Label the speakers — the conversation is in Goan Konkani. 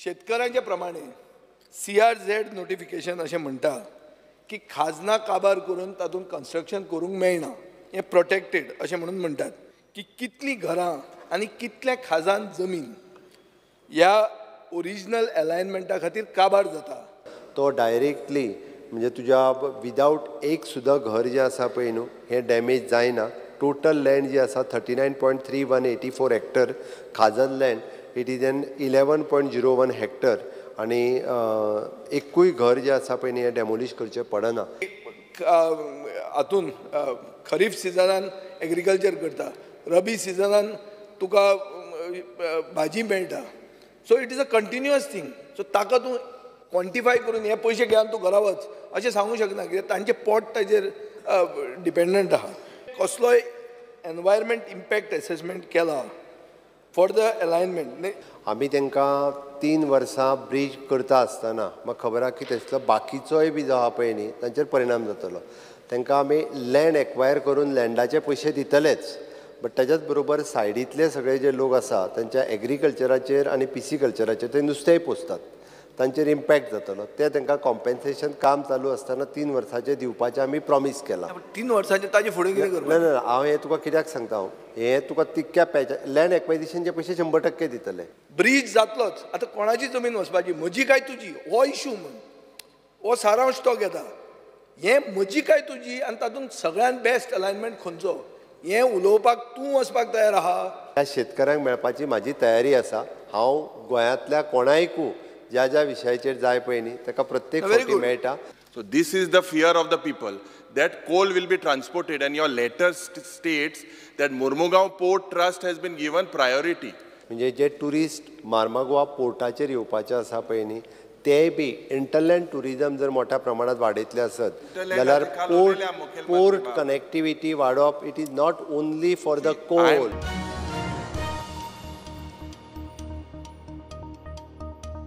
Speaker 1: शेतकऱ्यांच्या प्रमाणे CRZ notification अशें म्हणटा की खाजना काबार करून तातूंत कन्स्ट्रक्शन करूंक मेळना, हें प्रोटेक्टेड अशें म्हणून म्हणटात की कितलीं घरां आनी कितलें खाजन जमीन ह्या ओरिजिनल एलायनमेंटा खातीर काबार जाता.
Speaker 2: तो डायरेक्टली म्हणजे तुज्या विदावट एक सुद्दां घर जें आसा पळय न्हू हें डॅमेज जायना. टोटल लँड जी आसा 39.3184 hectare khajan land, it is an 11.01 hectare आनी एकूय घर जें आसा पळय न्ही हें डॅमोलिश करचें पडना.
Speaker 1: हातून खरीफ सिजनान एग्रीकल्चर करता, रबी सिजनान तुका भाजी मेळटा. So it is a continuous thing. So ताका तूं क्वॉन्टिफाय करून हे पयशे घेवन तूं घरा वच अशें सांगूंक शकना, कित्याक तांचें पोट ताजेर डिपेंडंट आहा. कसलोय एनवायरमेंट इम्पॅक्ट एसेसमेंट केला फॉर the alignment.
Speaker 2: आमी तांकां 3 वर्सां ब्रीज करता आसतना म्हाका खबर आहा की तेचलो बाकीचोय बी जो आहा पळय न्ही तांचेर परिणाम जातलो. तांकां आमी लँड एक्वायर करून लँडाचे पयशे दितलेच, बट ताच्याच बरोबर सायडींतले सगळे जे लोक आसा तांच्या एग्रीकल्चराचेर आनी पिसिकल्चराचेर ते नुस्तेंय पोसतात, तांचेर इम्पॅक्ट जातलो. ते तांकां कॉम्पेन्सेशन काम चालू आसतना 3 वर्सांचें दिवपाचें आमी प्रॉमीस केलां.
Speaker 1: 3 वर्सांचें ताजे फुडें कितें करपाचें?
Speaker 2: ना ना, हांव हें तुका कित्याक सांगता, हांव हें तुका तितक्या पॅच लँड एक्वायजिशनचे पयशे 100% दितले.
Speaker 1: ब्रीज जातलोच, आतां कोणाची जमीन वचपाची, म्हजी काय तुजी, हो इशू म्हूण हो सारांश तो घेता. हें म्हजी काय तुजी आनी तातूंत सगळ्यांत बेस्ट अलायनमेंट खंयचो हें उलोवपाक तूं वचपाक तयार आहा.
Speaker 2: ह्या शेतकऱ्यांक मेळपाची म्हाजी तयारी आसा. हांव गोंयांतल्या कोणायकू ज्या ज्या विशयाचेर जाय पळय न्ही ताका प्रत्येक फावटी मेळटा.
Speaker 3: So this is the fear of the people that coal will be transported and your letter states that Mormugao Port Trust has been given priority.
Speaker 2: म्हणजे जे ट्युरिस्ट मार्मागोवा पोर्टाचेर येवपाचे आसा पळय न्ही तेय बी इंटरलँड ट्युरिजम जर मोठ्या प्रमाणात वाडयतले आसत जाल्यार पोर्ट कनेक्टिविटी वाडोवप it is not only for the coal.